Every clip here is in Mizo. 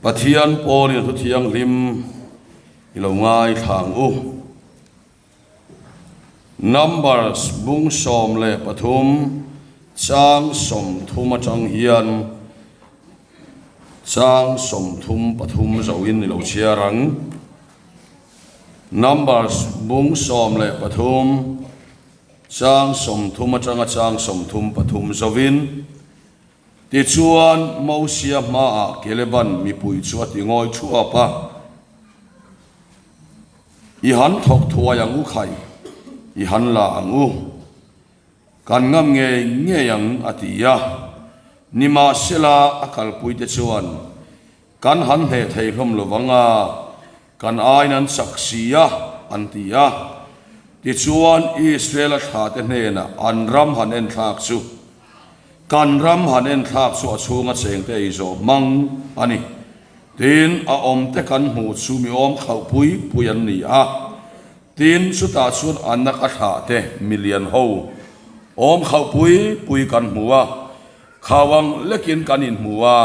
Pathian pawlin a thu thianghlim i lo ngaithla ang u. Numbers bung 13 chang 30 atang hian chang 33 zoin i lo chhiar ang. Numbers bung 13 chang 30 atanga chang 33 zoin. Tichuan, Mosia hmaah Keleban mipui chu a ti ngawi thuap a, I han thawk thuai ang u khai, i han la ang u. Kan ngam ngei ngei ang, a ti a. Nimahsela, a kalpuite chuan, Kan han hneh thei hlawm lo vang a, kan aiin an chak si a, an ti a. Tichuan, Israela thlate hnenah an ram han enthlak chu, Kan ram han enthlak chu a chhunga chengte ei zawh hmang a ni. Tin, a awmte kan hmuh chu mi awm khauh pui pui an ni a. Tin, chutah chuan a nak a thlahte milian ho awm khauh pui pui kan hmu a, khauang lekin kan inhmu a.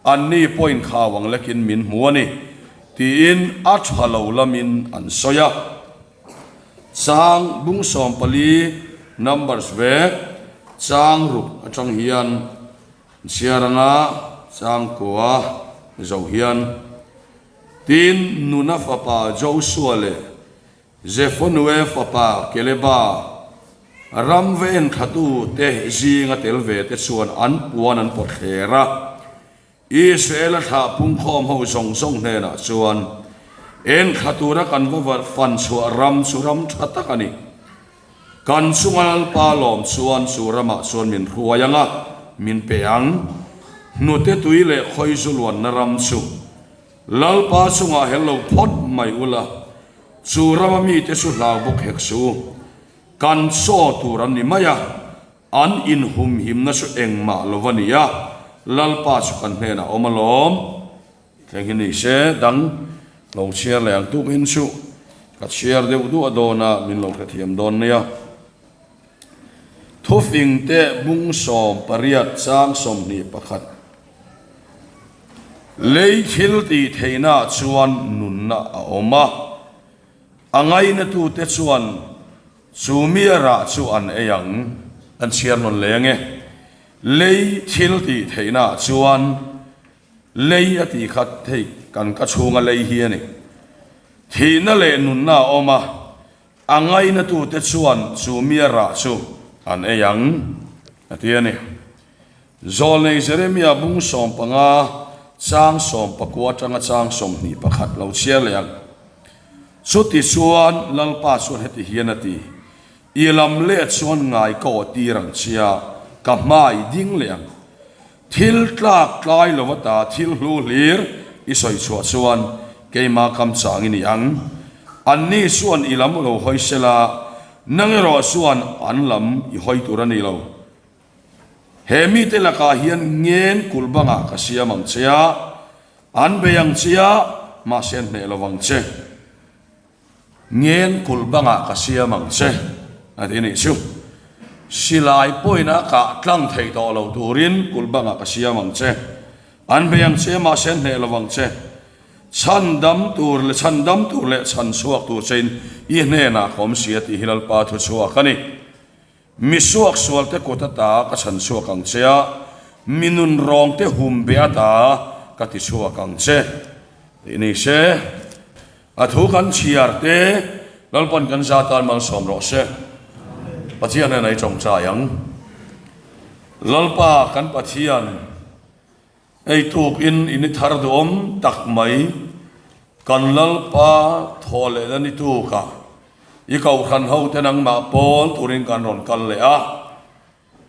Anni pawhin khau ang lekin min hmu a ni, tiin a tha lo lamin an sawi a. Chang bung 14, Numbers ve, chang ruk atang hian chhiar anga chang kua zo hian, Tin, Nuna fapa Josua leh Zefonue fapa Keleba, ram ve enthlatute zinga tel ve te chuan an puan an pawt thler a. Israela thlah pungkhawm ho zawng zawng hnenah chuan, Enthla tura kan va fan chhuah ram chu ram tha tak a ni. Kan chunga Lalpa lawm chuan chu ramah chuan min hruai ang a, min pe ang. Hnute tui leh khawizu luanna ram chu Lalpa chungah hel lo phawt mai ula, chu rama mite chu hlau bawk hek suh u. Kan chaw tur an ni mai a, an inhumhimna chu engmah lo va ni a, Lalpa chu kan hnenah awm alawm. Thleng hi ni se, dang lo chhiar leh ang tukin chu ka chhiar deuh duah dawn a, min lo hrethiam dawn nia. Thufingte bung 18 chang 21. Lei thil tih theihnaah chuan nunna a awm a, a ngainatute chuan chu mi a rah chu an ei ang. An chhiar nawn leh ange. Lei thil tih theihnaah chuan lei a tih khat thei kan ka chhunga lei hi a ni. Thihna leh nunna a awm a, a ngainatute chuan chu mi a rah chu an ei ang, a ti a ni. Zawlnei Jeremia bung 15 chang 19 atanga chang 21 lo chhiar leh ang. Chuti chuan Lalpa chuan heti hian a ti, I lam leh chuan ngai ka aw tir ang chia, ka hmai ding leh ang. Thil tlak tlai lo ata thil hlu hlir i sawi chhuah chuan keima kam chang i ni ang. Anni chuan i lam lo hawi sela, nang erawh chuan an lam i hawi tur a ni lo. He mite lakah hian ngen kulh bangah ka siam ang che a, an bei ang che a, mahse an hneh lo vang che. Ngen kulh bangah ka siam ang che, a ti nih chu. Silai pawhin a kah tlang theih tawh lo turin kulh bangah ka siam ang che. An bei ang che a, mahse an hneh lo vang che. Chhandam tur leh chhandam tur leh chhanchhuak tur chein i hnenah ka awm si a tih hi Lalpa thuchhuak a ni. Mi suaksualte kut ata ka chhan chhuak ang che a, mi nunrawngte hum be ata ka ti chhuak ang che, tih ni se. A thu kan chhiar te Lalpan kan za tan malsawm rawh se. Pathian nen a i tawngtai ang. Lalpa kan Pathian, hei tuk in i ni thar duhawm tak mai, kan Lalpa thaw lehna ni tukah, I kohhran hote nangmah pawl turin kan rawn kal leh a,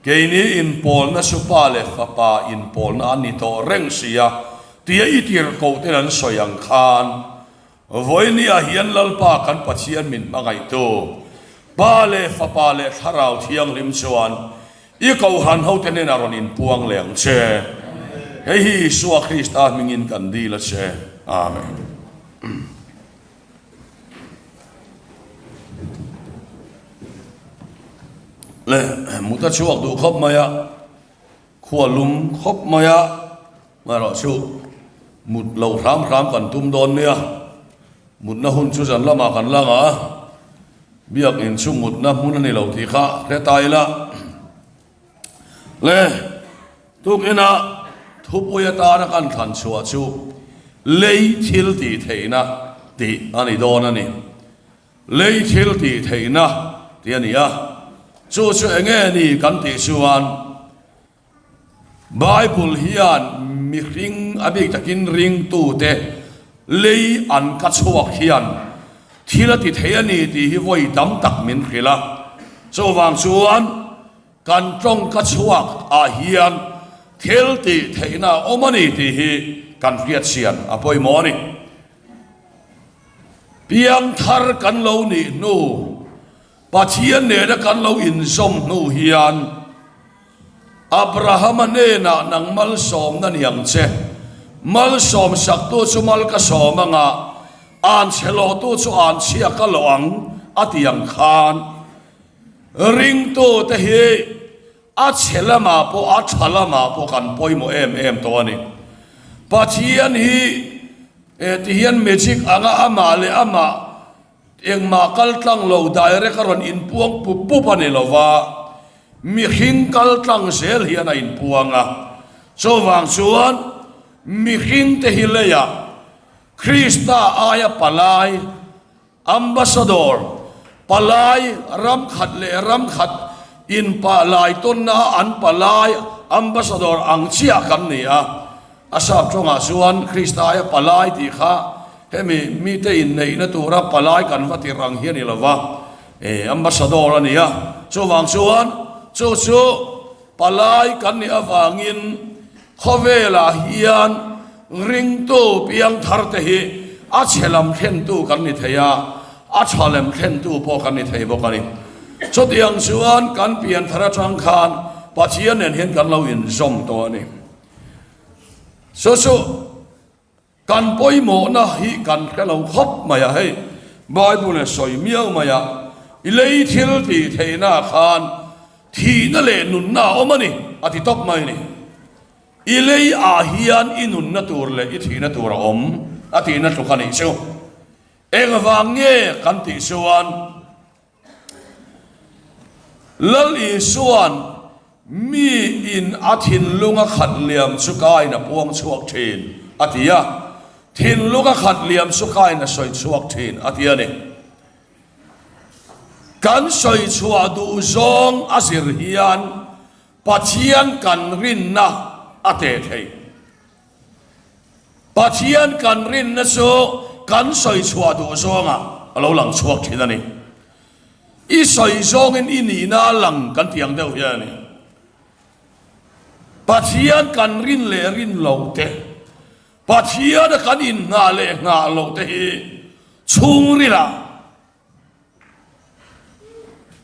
keini inpawlna chu pa leh fapa inpawlna an ni tawh reng si a, tia i tirhkohten an sawi ang khan, Vawinia hian Lalpa kan Pathian min hmangaihtu, Pa leh Fapa leh Thlarau Thianghlim chuan i kohhran hote hnenah rawn inpuang leh ang che. Hei hi Isua Krista hmingin kan dil a che. Amen. Le mut a chhuak duh khawp mai a, khua lum khawp mai a, ngaihloh chu. Mut loh hram hram kan tum dawn nia. Mutna hun chu zan lamah kan lang a, biakinn chu mutna hmun a ni lo tih kha hre ta ila. Le, tukinah thupui atana kan thlan chhuah chu lei thil tih theihna tih a ni dawn a ni. Lei thil tih theihna tih a ni a, chu chu eng nge ni kan tih chuan, Bible hian mihring a bik takin ringtute lei an ka chhuak hian thil a ti thei a ni tih hi vawi tam tak min hrilh a. Chuvang chuan kan tawngka chhuak ah hian thil tih theihna a awm a ni tih hi kan hriatchhian a pawimawh a ni. Piangthar kan lo nih hnu Pathian nena kan lo inzawm hnu hian Abrahama hnenah nang malsawmna ni ang che, malsawm saktu chu mal ka sawm anga, an chhe lawhtu chu an chhia ka lawh ang a ti ang khan ringtute hi a chhe lamah pawh a tha lamah pawh kan pawimawh em em tawh a ni. Pathian hi ti hian magic anga amah leh amah Engmah kal tlang lo direct a rawn inpuang pup pup a ni lo va, mihring kal tlang zel hian a inpuang a. Chuvang chuan mihring te hi leiah Krista aia palai, ambassador, palai ram khat leh ram khat inpah lai tawnna a an palai, ambassador, ang chiah kan ni a. A sap tawngah chuan Krista aia palai tih kha hemi mite inneihna tura palai kan va tirh ang hi a ni lo va, ambassador a ni a. Chuvang chuan chu chu palai kan nih avangin khawvelah hian ringtu piangthar te hi a chhe lam thlentu kan ni thei a, a tha lem thlentu pawh kan ni thei bawk a ni. Chutiang chuan kan pianthar atang khan Pathian nen hian kan lo inzawm tawh a ni. Chu chu kan pawimawhna hi kan hre lo khawp mai a, hei Bible a sawi miau mai a, i lei thil tih theihna ah khan thihna leh nunna a awm a ni a ti tawp mai a ni. I lei ah hian i nunna tur leh i thihna tur a awm a tihna tluk a nih chu. Engvang nge kan tih chuan Lal Isua'n mi in a thinlung a khat liam chu kain a puang chhuak thin a ti a, thinlung a khat liam chu kain a sawi chhuak thin a ti a ni. Kan sawi chhuah duh zawng a zir hian Pathian kan rinna a teh thei. Pathian kan rinna chu kan sawi chhuah duh zawngah a lo lang chhuak thin a ni. I sawi zawngin i nihna a lang kan tih ang deuh hian a ni. Pathian kan rin leh rin loh te, Pathiana kan inngah leh nghah loh te hi chhungrilah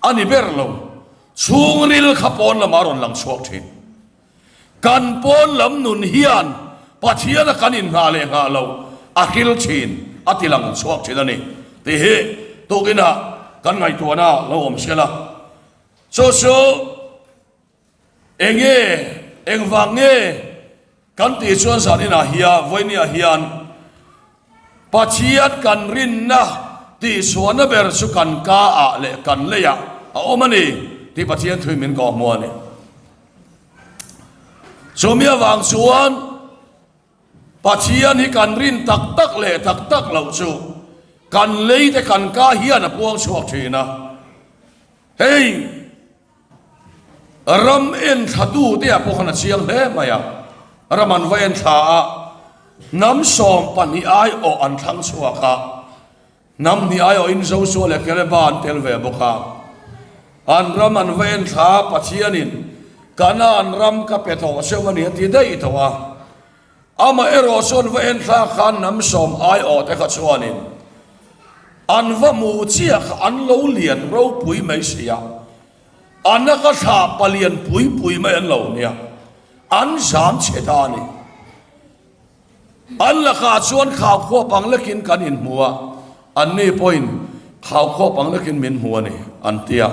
A ni ber lo. Chhungril kha pawn lamah a rawn lang chhuak thin. Kan pawn lam nun hian Pathiana kan inngah leh nghah lo a hril thin, a ti lang chhuak thin a ni tih hi tukinah kan ngaihtuahna lo awm sela. Chu chu. Enge, engvang nge kan tih chuan zan inah hian, vawinia hian Pathian kan rinna tihchhuahna ber chu kan ka ah leh kan leiah a awm a ni tih Pathian thuin min kawhhmuh a ni. Chumi avang chuan Pathian hi kan rin tak tak leh tak tak loh chu kan lei te kan ka hian a puang chhuak thin a. Hei! Ram en thla tute ah pawh khan a chiang hle mai a, ram an va en thla a, hnam 12 aiawh an thlang chhuak a, hnam hnih aiawhin Joshua leh Caleb-a an tel ve bawk a. An ram an va en thla a, Pathianin Kanaan ram ka pe tawh cheu a ni a ti daih tawh a. Amah erawh chuan va en thlak khan hnam sawm aiawh te kha chuanin an va hmuh chiah kha an lo lian ropui mai si a, a naka thla palian pui pui mai an lo nia, an zam chhe ta a ni. An lakah chuan khaukhua pang lekin kan inhmu a, anni pawhin khaukhua pang lekin min hmu a ni, an ti a.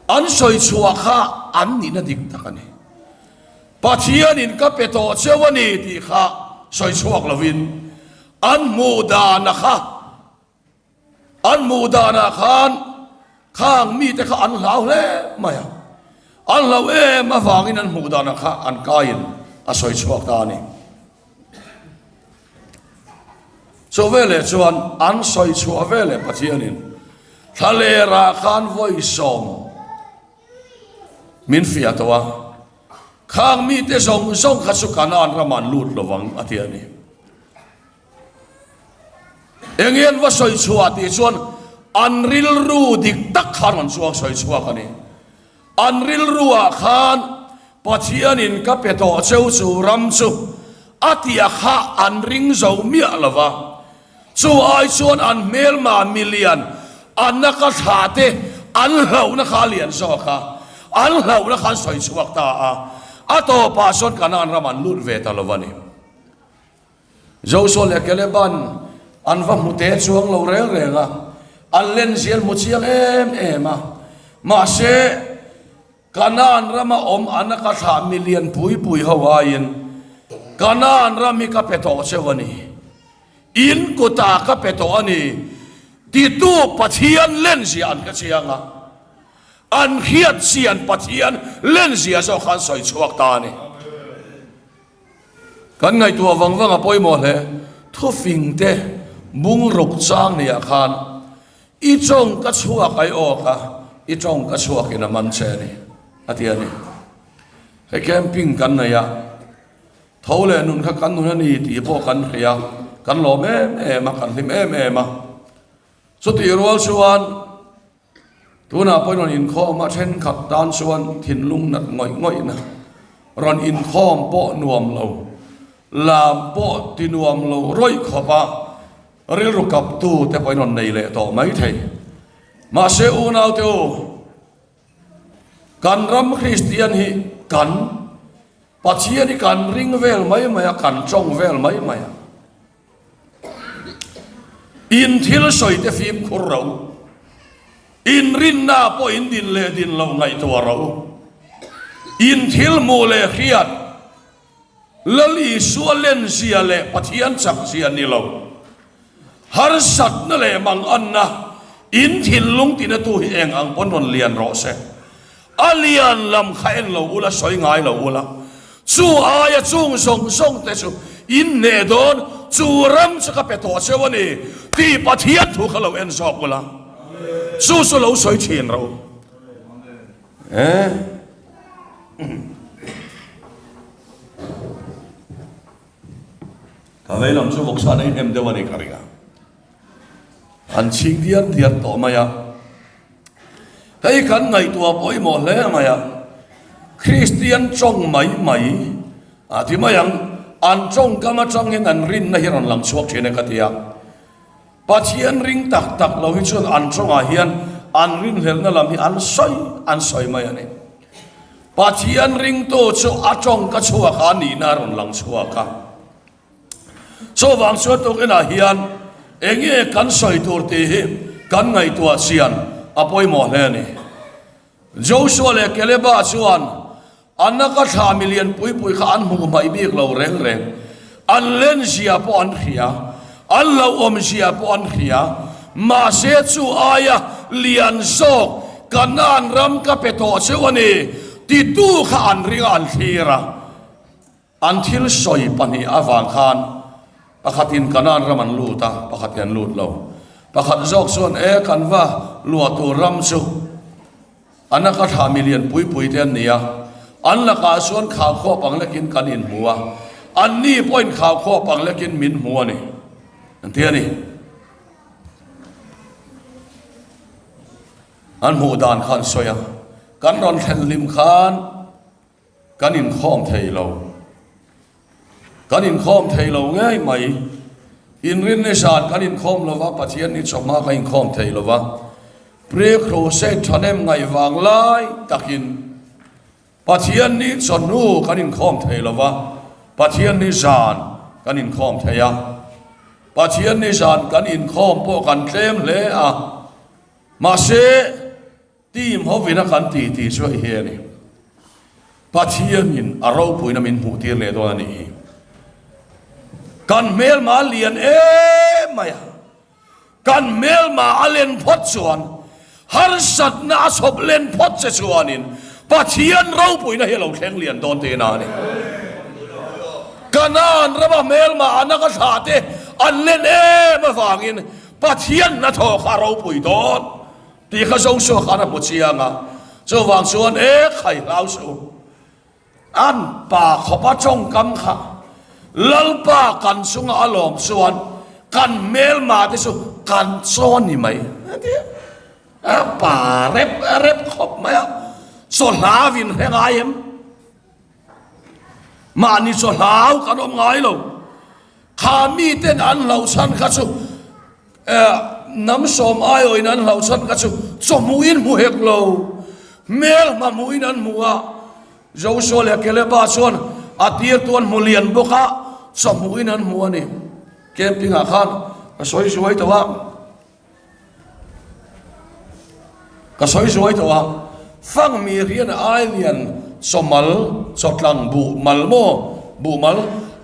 An sawi chhuah kha an nihna dik tak a ni. Pathianin ka pe tawh cheu a ni tih kha. sawi chhuak lovin an hmuh dana kha an hmuh danah khan khang mite kha an hlau hle mai a, an hlau em avangin an hmuh danah kha an kaiin a sawi chhuak ta a ni. Chu veleh chuan an sawi chhuah veleh Pathianin thlalerah khan vawi sawm min fiah tawh a, khang mite zawng zawng kha chu Kanaan ramah an lut lovang a ti a ni. Enge an va sawi chhuah tih chuan an rilru dik tak khan an chuang sawi chhuak a ni. An rilruah khan Pathianin ka pe tawh cheu chu ram chu a tia kha an ring zo miah lo va. Chu ai chuan an hmelma milian an naka thla te an hlauhna kha a lian zawk a, an hlauhna kha an sawi chhuak ta a, a tawpah chuan Kanaan ram an lut ve ta lo va ni. Joshua leh Kaleban an va hmu te chuang lo reng reng a, an len zial hmu chiang em em a. Mahse, Kanaan rama awm an ka thlah milian pui pui ho aiin Kanaan ram hi ka pe tawh cheu a ni, in kutah ka pe tawh a ni titu Pathian len zia an ka chiang a, an hriat chian Pathian len zia zawk kha an sawi chhuak ta a ni. Kan ngaihtuah vang vang a pawimawh hle. Thufing te bung ruk chang niah khan i tawng ka chhuak ai awk a, i tawng ka chhuak in a man che a ni, a ti a ni. Hei camping kan nei a, tho leh nun kha kan nun a ni tih pawh kan hria, kan lawm em em a, kan hlim em em a. Chutih rual chuan Tunah pawhin rawn inkhawm a thenkhat tan chuan thinlung nat ngawih ngawihna, rawn inkhawm pawh nuam lo, lam pawh ti nuam lo rawih khawp a rilru kaptu te pawhin rawn nei leh tawh mai thei. Mahse unaute u, kan ram Kristian hi kan Pathian hi kan ring vel mai mai a, kan tawng vel mai mai a. In thil sawi te fimkhur ro, in rinna pawh in din leh din loh ngaihtuah ro, in thil hmuh leh hriat Lal Isua lenzia leh Pathian chakzia ni lo, harsatna leh manganna in thinlung tinatu hi eng ang pawn rawn lian rawh se. A lian lam kha en lo ula, sawi ngai lo ula, chu aia chung zawng zawng te chu in hneh dawn, chu ram chu ka pe tawh cheu a ni tih Pathian thu kha lo en zawk ula, chu chu lo sawi thin ro. Eh. Ka vei lam chu vawksa nei hnem deuh a ni ka ring a. An chhing diar diar tawh mai a. Hei kan ngaihtuah pawimawh hle mai a, Kristian tawng mai mai a ti mai ang, an tawngkam atang hian an rinna hi rawn lang chhuak thin e ka ti a. Pathian ring tak tak lo hi chuan an tawngah hian an rinhlelhna lam hi an sawi an sawi mai a ni. Pathian ringtu chu a tawngka chhuak a nihna a rawn lang chhuak a. Chuvang chuan tukinah hian eng nge kan sawi tur tih hi kan ngaihtuah chian a pawimawh hle a ni. Joshua leh Kaleba chuan an naka thla milian pui pui kha an hmuh hmaih bik lo reng reng. An lenzia pawh an hria, an hlauhawmzia pawh an hria. Mahse chu aia lian zawk Kanaan ram ka pe tawh cheu a ni titu kha an ring a, an thlir a. An thil sawi pahnih avang khan pakhatin Kanaan ram an lut a, pakhatin an lut lo. Pakhat zawk chuan, E, kan va luah tur ram chu an laka thlah milian pui pui te an ni a, an lakah chuan khaukhawp ang lekin kan inhmu a, anni pawhin khaukhawp ang lekin min hmu a ni, an ti a ni. An hmuh dan kha an sawi a, kan rawn thlen hlim khan, Kan inkhawm thei lo. Kan inkhawm thei lo ngei mai. Inrinni zan kan inkhawm lo va, Pathian ni chawhma kan inkhawm thei lo va. Pre-crusade thahnem ngaih vang lai takin Pathian ni chawhnu kan inkhawm thei lo va, Pathian ni zan kan inkhawm thei a. Pathian ni zan kan inkhawm pawh kan tlem hle a. Mahse. Team hovina kan ti tih chu hei hi a ni. Pathianin a ropuina min hmuhtir leh dawn a nih hi. Kan hmelma a lian em mai a, kan hmelma a len phawt chuan, harsatna a chhawp len phawt che chuanin Pathian ropuina hi a lo thleng lian dawn tihna a ni. Kanaan rama hmelma a naka thlah te an len em avangin Pathian hnathawh kha a ropui dawn tih kha Joshua khan a hmu chiang a, chuvang chuan e khai hlau suh u. An pa khawpa tawngkam kha Lalpa kan chunga a lawm chuan kan hmelma te chu kan chaw ni mai a ti a. A pa rep rep khawp mai a, chaw hlau in hre ngai em? Mahni chaw hlau kan awm ngai lo. Kha miten an hlauhchhan kha chu Hnam sawm aiawhin an hlauhchhan kha chu chawhmuhin hmu hek lo, hmelhma hmuhin an hmu a. Joshua leh Caleb-a chuan a tirtu an hmu lian bawk a, chawhmuhin an hmu a ni. Camping-ah khan ka sawi zuai tawh a. Ka sawi zuai tawh a, Fangmi rian ai lian chawmal, chawtlang buh mal maw, buh mal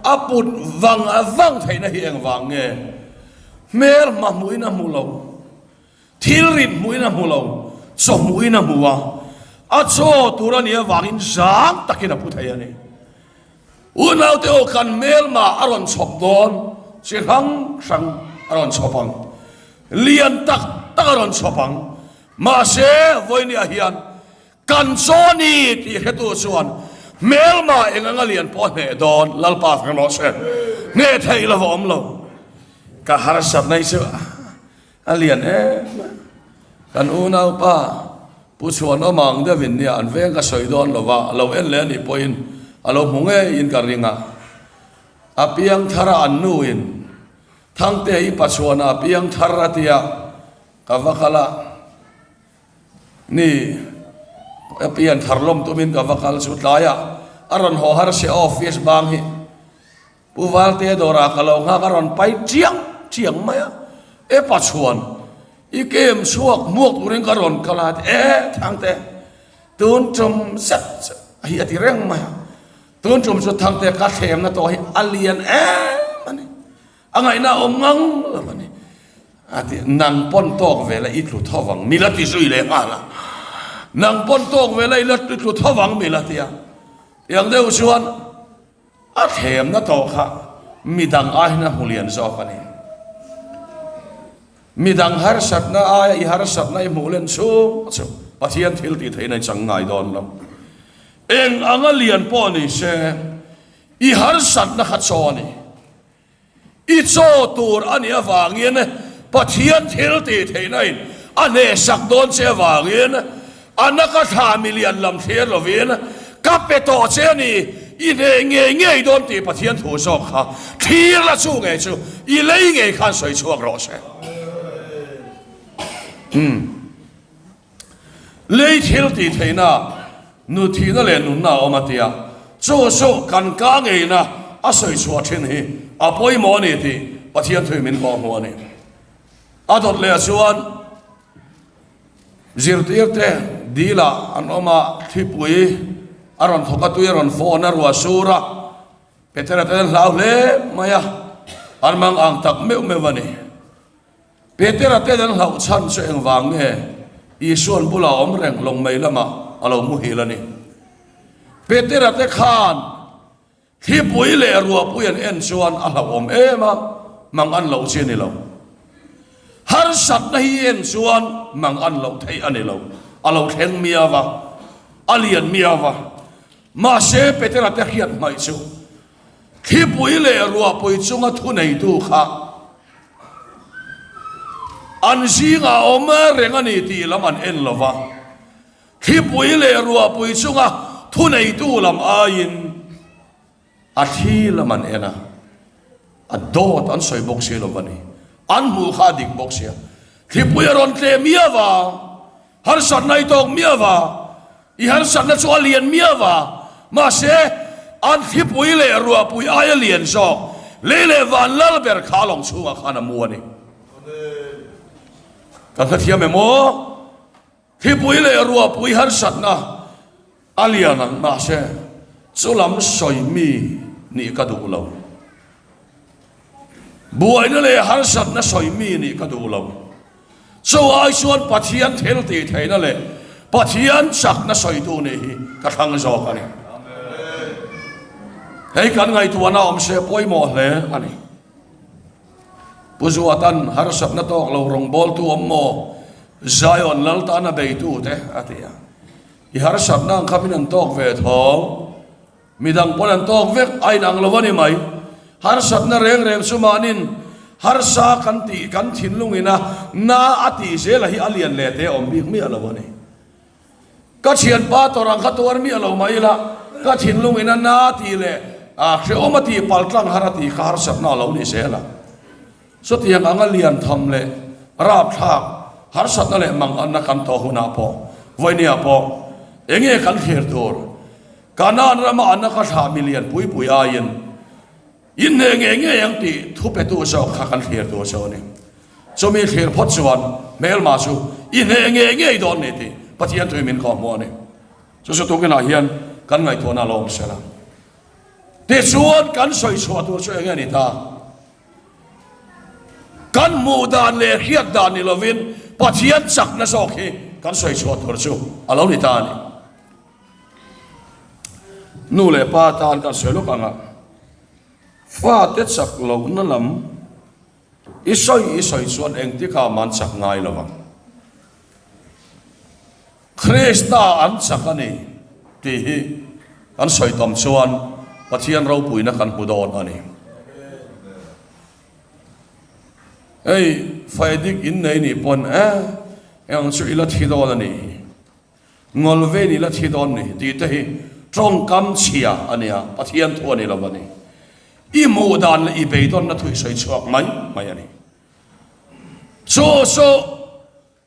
a put vang vang theihna hi engvang nge? Hmel hma hmuhin a hmu lo, thil rit hmuhin a hmu lo, chaw hmuhin a hmu a, a chaw tur a nih avangin zang takin a pu thei a ni. Unaute aw kan hmelma a rawn chhawp dawn, chi hrang hrang a rawn chhawp ang, lian tak tak a rawn chhawp ang. Mahse, vawinia hian kan chaw ni tih hretu chuan hmelma eng anga lian pawh a hneh dawn, Lalpa feng rawh se, hneh theih lo a awm lo. Ka harsatna hi chu a lian em a, kan unaupa Pu Chhuanawm ang deuhin nia an veng ka sawi dawn lo va, a lo en leh a nih pawhin a lo hmu ngeiin ka ring a. A piang thar a an nuin Thangte i Pachuana a piang thar a tia ka va kal a, ni a pian thar lawm tumin ka va kal chu tlaiah a rawn haw har se office bang hi Pu Valtea dawrah ka lo nghak a rawn pai chiang chiang mai a, E Pachuan, i kem chhuak hmuak turin ka rawn kal a, E Thangte, tun tum zet zet hi a ti reng mai a, tun tum chu Thangte ka thlemna tawh hi a lian em a ni, a ngaihna a awm ngang lo a ni, a ti, nang pawn tawk vela i tlu tho vang mi la ti zui leh nghal a, nang pawn tawk vela i la tlu tho vang mi la ti a, tiang deuh chuan. A thlemna tawh kha midang aiin a hmu lian zawk a ni. Midang harsatna aia i harsatna i hmuh len chhung chu Pathian thil tih theihna i chang ngai dawn lo. Eng anga lian pawh ni se, i harsatna kha chaw a ni. I chaw tur a nih avangin Pathian thil tih theihna in a hnehsak dawn che avangin a naka thla milian lam thlir lovin ka pe tawh che a ni, i hneh ngei ngei dawn tih Pathian thu zawk kha thlir la chu ngei chu i lei ngei khan sawi chhuak rawh se. Umm. Lei thil tih theihna, nu thihna leh nunna a awm a tia, chu chu kan ka ngeina a sawi chhuah thin hi a pawimawh a ni tih Pathian thui min kawh hmu a ni. A dawt leh chuan zirtirte dilah an awm a, thlipui a rawn thawk a, tui a rawn fawn a, ruah sur a, Petera ten an hlau hle mai a, an mang ang tak meuh meuh a ni. Petera ten an hlauh chhan chu engvang nge Isua'n bulah awm reng lawng mai lamah a lo muhil a ni. Petera te khan thlipui leh ruahpui an en chuan a hlauhawm em a, mang an loh chi a ni lo. Harsatna hi en chuan mang an loh theih a ni lo. A lo thleng miau va, a lian miau va. Mahse Petera te hriat hmaih chu thlipui leh ruahpui chunga thuneitu kha An zingah awm reng a ni tih lam an en lo va, thlipui leh ruahpui chunga thuneitu lam aiin a thli lam an en a, a dawt an sawi bawk si lo va ni. An hmuh kha a dik bawk sia. Thlipui a rawn tleh miau va. Harsatna i tawk miau va, i harsatna chu a lian miau va, mahse an thlipui leh ruahpui aia lian zawk lei leh van lal ber kha lawng chhungah khan a mu a ni. Kan hrethiam em aw? Thlipui leh ruahpui harsatna a lian ang, mahse chu lam sawi mi nih ka duh lo. Buaina leh harsatna sawi mi nih ka duh lo. Chu ai chuan Pathian thil tih theihna leh Pathian chakna sawitu nih hi ka thlang zawk a ni. Hei kan ngaihtuahna awm se pawimawh hle a ni. Pu Zuatan harsatna tawk lo rawngbawltu awm maw? Zion lal tana beitu te a ti a. I harsatna ang kha min an tawk ve tho. Midang pawn an tawk vek a inang lo a ni mai. Harsatna reng reng chu mahnin harsa kan tih kan thinlungin a na a tih zela hi a lian leh te awm bik miah lo a ni. Ka thianpa tawrh ang kha tuar miah lo mai ila ka thinlungin a na tih leh a hrehawm a tih paltlang har a tih kha harsatna a lo ni zel a. Chutiang anga lian tham leh rapthlak harsatna leh manganna kan tawh hunah pawh vawinia pawh enge kan thlir tur Kanaan rama anna ka thlah milian pui pui aiin inhneh ngei ngei ang tih thupetu zawk kha kan thlir tur chu a ni. Chumi thlir phawt chuan hmelma chu inhneh ngei ngei dawn ni tih Pathian tui min khawhmuh a ni. Chu chu tukinah hian kan ngaihtuahna a lo awm sela. Tichuan kan sawi chhuah tur chu enge ni ta? Kan hmuh dan leh hriat dan ni lovin Pathian chakna zawk hi kan sawi chhuah tur chu a lo ni ta a ni. Nu leh pa tan kan sawi lawk ang a, fate chak lohna lam i sawi i sawi chuan engtikah mah an chak ngai lo ang. Krista an chak a ni tih hi kan sawi tam chuan Pathian ropuina kan hmu dawn a ni. Hei Faedik innei nih pawn e eng chu i la thi dawn a nih hi. Ngawl ve ni la thi dawn ni tih te hi tawngkam chhia a nia, Pathian thu a ni lo a ni. I hmuh dan leh i beidawnna thu i sawi chhuak mai mai a ni. Chu chu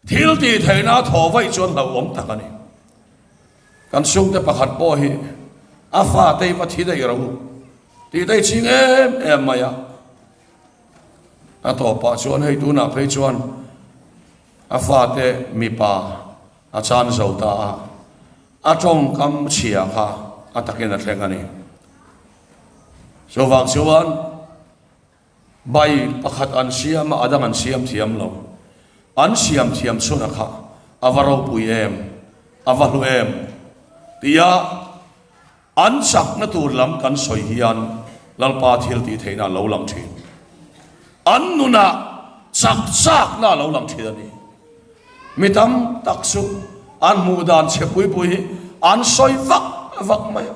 thil tih theihna a thaw vaih chuan hlauhawm tak a ni. Kan chhungte pakhat pawh hi a fate hi va thi daih ro tih te hi ching em em mai a. A tawpah chuan hei tunah phei chuan A fate mipa a chan zo ta a, a tawngkam chhia kha a takin a thleng a ni. Chuvang chuan bai pakhat an siam a, a dang an siam thiam lo. An siam thiam chhuna kha a va ropui em, a va hlu em tia An chakna tur lam kan sawi hian Lalpa thil tih theihna a lo lang thin. An nunah chak chakna a lo lang thin a ni. Mi tam tak chu an hmuh dan chhe pui pui hi an sawi vak vak mai a.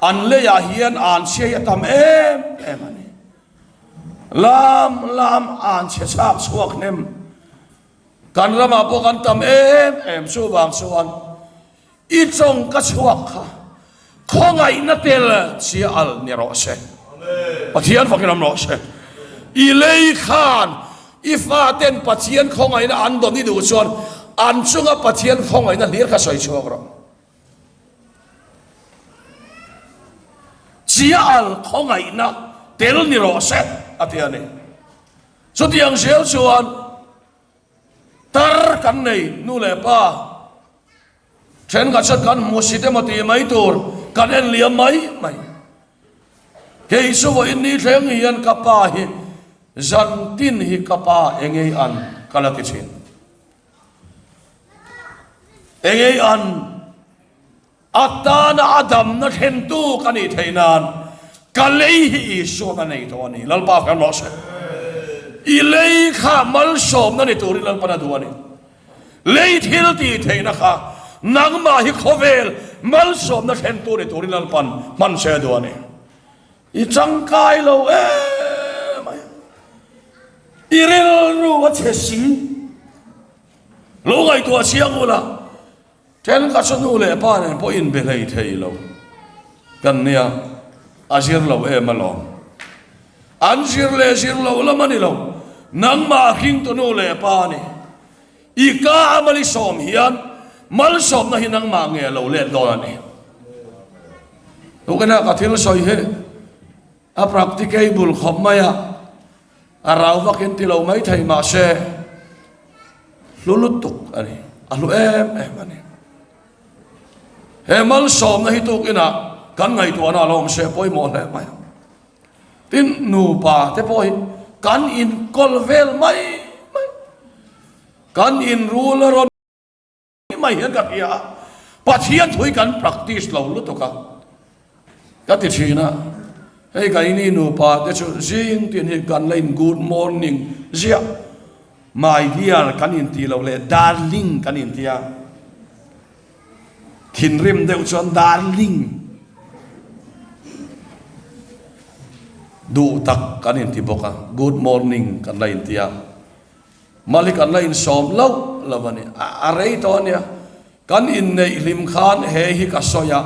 An leiah hian an chhia hi a tam em em a ni. Lam lam an chhe chhak chhuak hnem. Kan ramah pawh kan tam em em chuvang chuan I tawng ka chhuak kha khawngaihna tel chia al ni rawh se. Pathian fakin awm rawh se. I lei khan i faten Pathian khawngaihna an dawn i duh chuan an chunga Pathian khawngaihna hlir kha sawi chhuak rawh. Chia al khawngaihna tel ni rawh se a ti a ni. Chutiang zel chuan Tar kan nei nu leh pa thenkhat chuan kan hmu sit emaw tih mai tur kan en liam mai mai. Kei chu vawiin ni thleng hian ka pa hi zan tin hi ka pa engei an ka la ti thin. Engei an. A tana a damna thlentu ka nih theih nan ka lei hi Isuan a nei tawh a ni. Lalpa kan rawh se. I lei kha malsawmna ni turin Lalpan a duh a ni. Lei thil tih theihna kha nangmah hi khawvel malsawmna thlentu ni turin Lalpan hman se a duh a ni. I tangkai lo em mai. I rilru a chhe si. Lo ngaihtuah chiang ula. Thenkhat chu nu leh pa nen pawh inbe hlei thei lo kan nia, a zir lo em alawm. An zir leh zir lo lam a ni lo, nangmah hringtu nu leh pa a ni. I ka a malisawm hian malsawmna hi nangmah nge a lo let dawn a ni. Tukina ka thil sawi hi a practicable khawp mai a, A rau vak in ti lo mai thei mahse hlu lutuk a ni, a hlu em em a ni. He malsawmna hi tukinah kan ngaihtuahna a lo awm se pawimawh hle mai ang. Tin, nupa te pawh hi Kan inkawl vel mai mai. Kan inrul a rawn mai hian ka hria a. Pathian thu hi kan practice lo lutuk a. Ka ti thin a, hei keini nupa te chu zing tin hi kan la in good morning ziah. My dear kan inti lo leh darling kan inti a. Thinrim deuh chuan darling duh tak kan inti bawk a, good morning kan la inti a, mali kan la insawm loh lo a ni. A rei tawh a nia, kan inneih hlim khan he hi ka sawi a,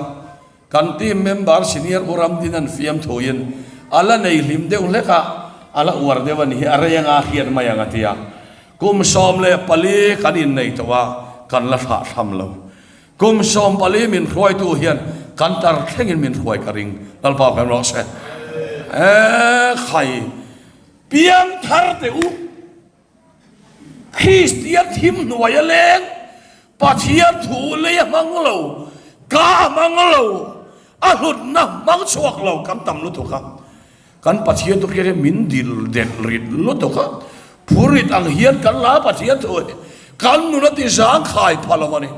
kan team member senior U Ramdina'n fiamthuin a la nei hlim deuh hlek a, a la uar deuh a ni hi, a rei anga hriat mai ang a ti a. Kum 14 kan innei tawh a, kan la thlah tham lo. Kum 14 min hruaitu hian kan tar thlengin min hruai ka ring. Lalpa kan rawh se. E khai piang thar teh u. Kristian thim hnuai a leng, Pathian thu lei a hmang lo, ka a hmang lo, a hlutna hmang chhuak lo kan tam lutuk a. Kan Pathian chu khian min dil delh rit lutuk a, phurit ang hian kan la Pathian thu hi kan nun a ti zang khai pha lo a ni.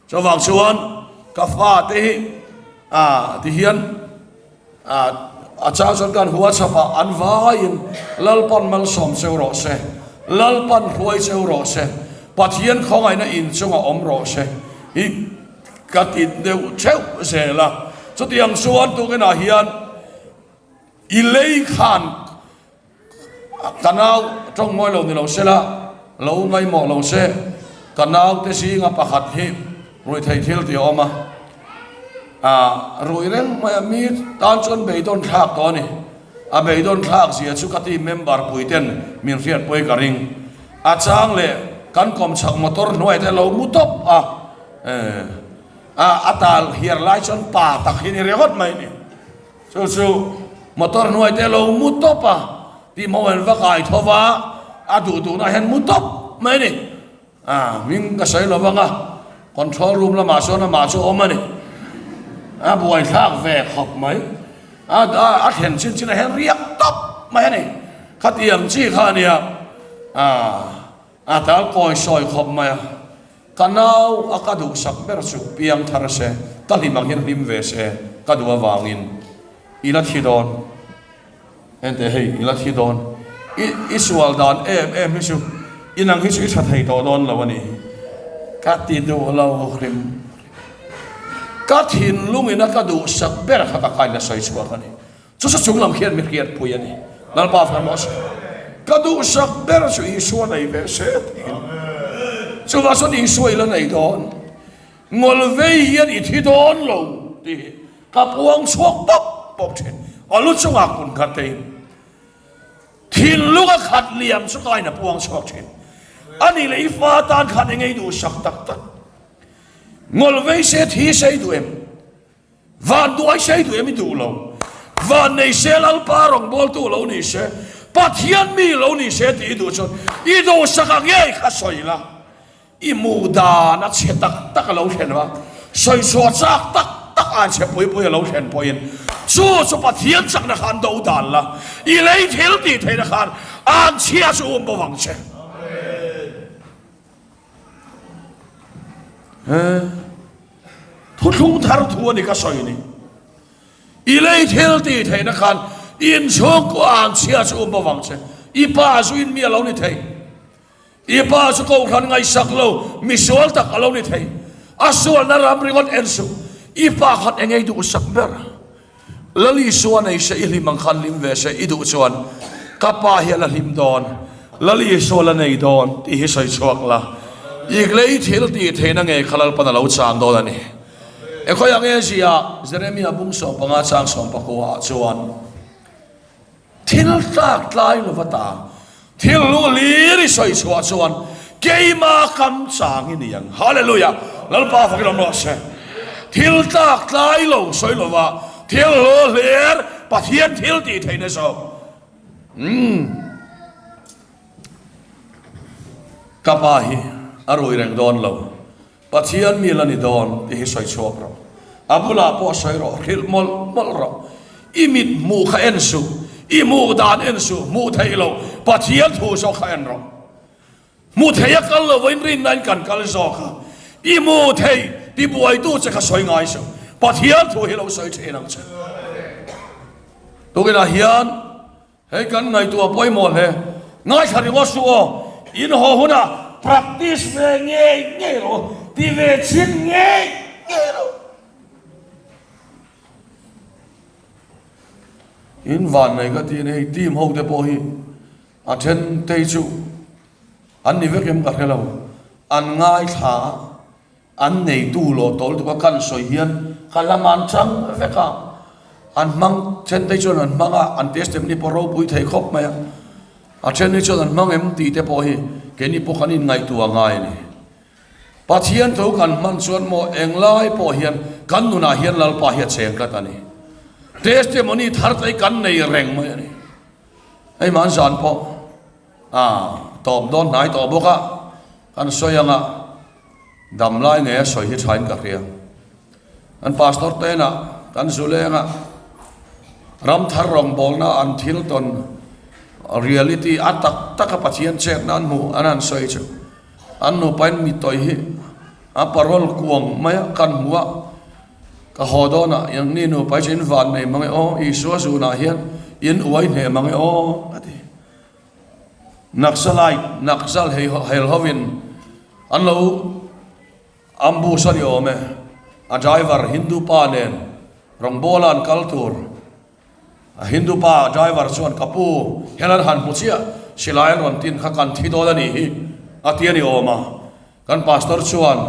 Chuvang chuan ka fate hi ah ti hian ah a chang chuan kan WhatsApp ah an vaiin Lalpan malsawm cheu rawh se, Lalpan hruai cheu rawh se, Pathian khawngaihna inchungah awm rawh se hi ka ti deuh theuh zel a. Chutiang chuan tukinah hian I lei khan ka nau tawng mawi lo ni lo se la, lo ngaihmawh lo se, ka naute zinga pakhat hi rui thei thil tih a awm a, ah rui reng mai a, mi tan chuan beidawn thlak tawh a ni. A beidawn thlak zia chu ka team member pui ten min hriatpui ka ring. A chang leh kan kawmchhak motor hnuai te lo mu tawp a, eh a tal hiar lai chuan pa tak hi ni ringawt mai a ni. Chu chu motor hnuai te lo mu tawp a, tih hmawh hian va kai tho va, a duh duhna hian mu tawp mai a ni. A hming ka sawi lo vang a, control room lamah chuan amah chu a awm a ni. A buaithlak ve khawp mai. A a thlen chin chinah hian riak tawp mai a ni. Khatiang chi kha a nia. A a tal kawi sawi khawp mai a. Ka nau a ka duhsak ber chu piang thar se, ka hlim ang hian hlim ve se ka duh avangin i la thi dawn. Enteh hei, i la thi dawn. I i sual dan em em hi chu inang hi chu i tha thei tawh dawn lo a nih hi. Ka ti duh lo hrim. Ka thinlungin a ka duhsak ber kha ka kain a sawi chhuak a ni. Chu chu chung lam khian mi hriatpui a ni. Lalpa far mawh se. Ka duhsak ber chu Isua nei ve se tiin. Chuvah chuan Isua i la nei dawn. Ngawl vei hian i thi dawn lo tih hi ka puang chhuak pawp pawp thin. A lu chungah kun khat tein thinlung a khat liam chu ka in a puang chhuak thin. A nih leh i fa tan khan eng ei duhsak tak tak. Ngawl vei se thi se i duh em? Van duai sei duh em i duh lo. Van nei se Lalpa rawngbawltu lo ni se, Pathian mi lo ni se tih i duh chuan i duhsak a ngei kha sawi la. I hmuh dan a chhe tak tak a lo thlen a, sawi chhuah chak tak tak a chhe pui pui a lo thlen pawhin chu chu Pathian chakna khan do dan la, i lei thil tih theihna khan an chhia chu um bo vang che. Thuthlung thar thu a ni ka sawi ni. I lei thil tih theihna khan inchhungkua ang chhia chu um bawk ang che. I pa zu in mi a lo ni thei. I pa chu kohhran ngaihsak lo, misual tak a lo ni thei. A sualna ram ringawt en suh. I pa khan eng ei duhsak ber? Lal Isua nei se i hlim ang khan hlim ve se i duh chuan ka pa hi a la hlim dawn, Lal Isua la nei dawn tih hi sawi chhuak la, i lei thil tih theihna ngei kha Lalpan a lo chang dawn a ni. E khawi ang e zia Jeremia bung 15 chang 19 ah chuan. Thil tlak tlai lova ta thil lu hlir i sawi chhuah chuan keima kam chang i ni ang. Hallelujah! Lalpa fakin awm rawh se. Thil tlak tlai lo sawi lova thil lu hlir Pathian thil tih theihna zawk. Umm. Ka pa hi a rui reng dawn lo. Pathian mi la ni dawn tih hi sawi chhuak rawh. A bulah pawh sawi rawh, hrilh mawlh mawlh rawh. I mit hmuh kha en suh. I hmuh dan en suh, hmuh theih loh Pathian thu zawk kha en rawh. Hmu thei a kal lo vain rinna in kan kal zawk a, i hmu thei ti buaitu che kha sawi ngai suh. Pathian thu hi lo sawi thin ang che. Tukinah hian hei kan ngaihtuah pawimawh hle. Ngaithla ringawt suh aw, in haw hunah practice ve ngei ngei rawh, ti ve chhin ngei ngei rawh. In van nei ka ti a ni, hei team ho te pawh hi A then tei chu an ni vek em ka hre lo, an ngaithla a, an neitu lawh tawl tuk a kan sawi hian ka lam an chang vek a, an hmang then tei chuan an hmang a, an testimony pawh ropui thei khawp mai a, a then hi chuan an hmang em tih te pawh hi keini pawh kan inngaihtuah ngai a ni. Pathian thu kan hman chuan maw englai pawh hian kan nunah hian Lalpa hi a cheng tlat a ni. Testimony thar te hi kan nei reng mai a ni. Hei man zan pawh a tawp dawn hnai tawh bawk a, kan sawi anga dam lai ngei a sawi hi thain ka hria. Kan pastor tena kan zulenga ramthar rawngbawlna an thil tawn reality a tak taka Pathian chetna an hmuh an han sawi chu an nupain mitawi hi a parol kuang mai a kan hmu a. Ka haw dawn a, Engni nupa hi chu in van nei mang e aw, Isua zunah hian in uai hneh mang e aw, a ti. Naxalite, Naxal hei hel hovin an lo ambush a ni awm e, a driver Hindu pa nen rawngbawla an kal tur. A Hindu pa driver chuan, Ka pu, hel an han hmu chiah, silai an rawn tin kha kan thi dawn a nih hi, a ti a ni awm a. Kan pastor chuan,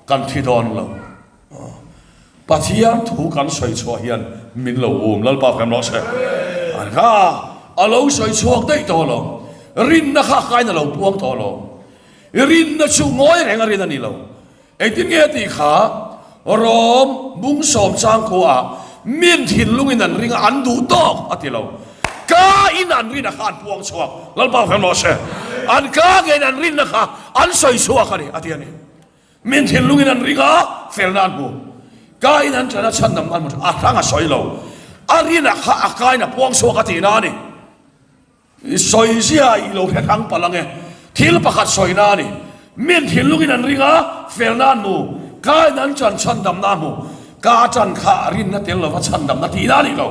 Kan thi dawn lo. Pathian thu kan sawi chhuah hian min lo um Lalpa fem rawh se. An kha a lo sawi chhuak daih tawh lo. Rinna kha kain a lo puang tawh lo. Rinna chu ngawi reng a rin a ni lo. Engtin nge tih kha Rom bungsawm changkua min thinlungin an ring a an duh tawk a ti lo. Ka in an rin a kha an puang chhuak Lalpa fem rawh se. An ka ngeiin an rinna kha an sawi chhuak a ni a ti a ni. Min thinlungin an ring a, felna an hmu. Ka in an ṭan a, chhandamna an hmu ṭhin. A hrang a sawi lo. A rin a kha a kain a puang chhuak a tihna a ni. I sawi zia i lo hre hrang palh ang e. Thil pakhat sawina a ni. Min thinlungin an ring a, felna an hmu. Ka in an ṭan chhandamna a hmu. Ka ṭan kha a rinna tel lova chhandamna tihna a ni lo.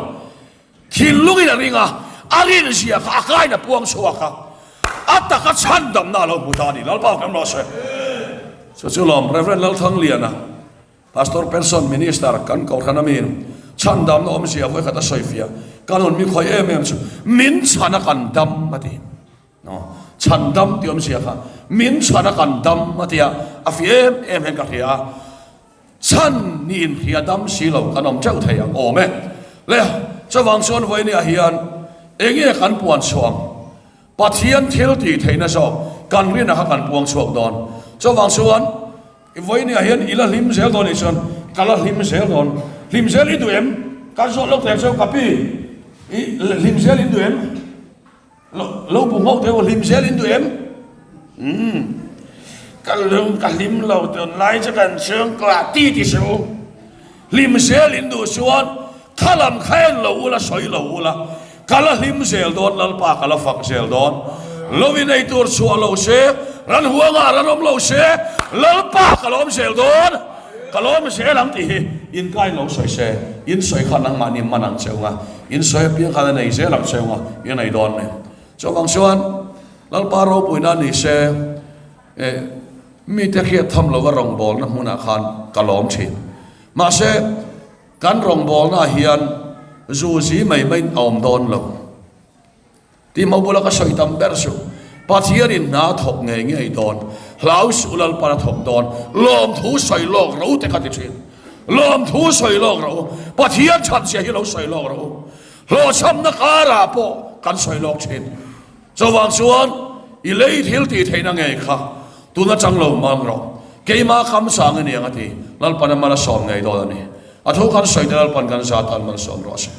Thinlungin a ring a, a rin zia kha a kain a puang chhuak a, a taka chhandamna a lo hmu ta a ni. Lalpa kan rawh se. Chu chu lawm Rev. Lalthangliana, Pastor Pension Minister kan Kohhran ami chhandamna awmzia vawikhat a sawifiah, Ka nun mi khawi em em chu min chhan a kan dam a ti. Chhandam tih awmzia kha min chhan a kan dam a tia a fiah em em hian ka hria a. Chhan ni inhria dam si lo kan awm teuh thei ang awm e. Le, chuvang chuan vawinia hian enge kan puan chhuah ang? Pathian thil tih theihna zawk kan rinah kha kan puang chhuak dawn. Chuvang chuan vawinia hian i la hlim zel dawn nih chuan ka la hlim zel dawn. Hlim zel i duh em? Kan zawh lawk thei ang cheu ka pi, i hlim zel in duh em? Lo lo bu nghauh deuh hlim zel in duh em? Umm ka lung ka hlim lo tunlai chu kan chhungkua ti ti suh u. Hlim zel in duh chuan kha lam kha en lo ula sawi lo ula ka la hlim zel dawn Lalpa ka la fak zel dawn. Lo in ei tur chhuah lo se ran huangah ran awm lo se Lalpa ka lawm zel dawn ka lawm zel ang tih hi in kain lo sawi se in sawi kha nangmahni man ang cheu nga. In sawi apiang khan a nei zel ang cheu a, i nei dawn mai. Chuvang chuan Lalpa ropuina ni se, eh, mite hriat tham lova rawngbawlna hmunah khan ka lawm thin. Mahse, kan rawngbawlnaah hian zu zi mai maiin a awm dawn lo. Tih mo bula ka sawi tam ber chu, Pathianin hna a thawk ngei ngei dawn, hlau suh Lalpan a thawk dawn, lawmthu sawi lawk ro te ka ti thin. Lawmthu sawi lawk ro, Pathian thatzia hi lo sawi lawk ro. Hlawhchhamna karah pawh kan sawi lawk thin. Chuvang chuan i lei thil tih theihna ngei kha tun atang lo hmang rawh. Keimah kam sang i ni ang a ti, Lalpan a mal a sawm ngei dawn a ni. A thu kan sawi te Lalpan kan zat tan mal sawm rawh se.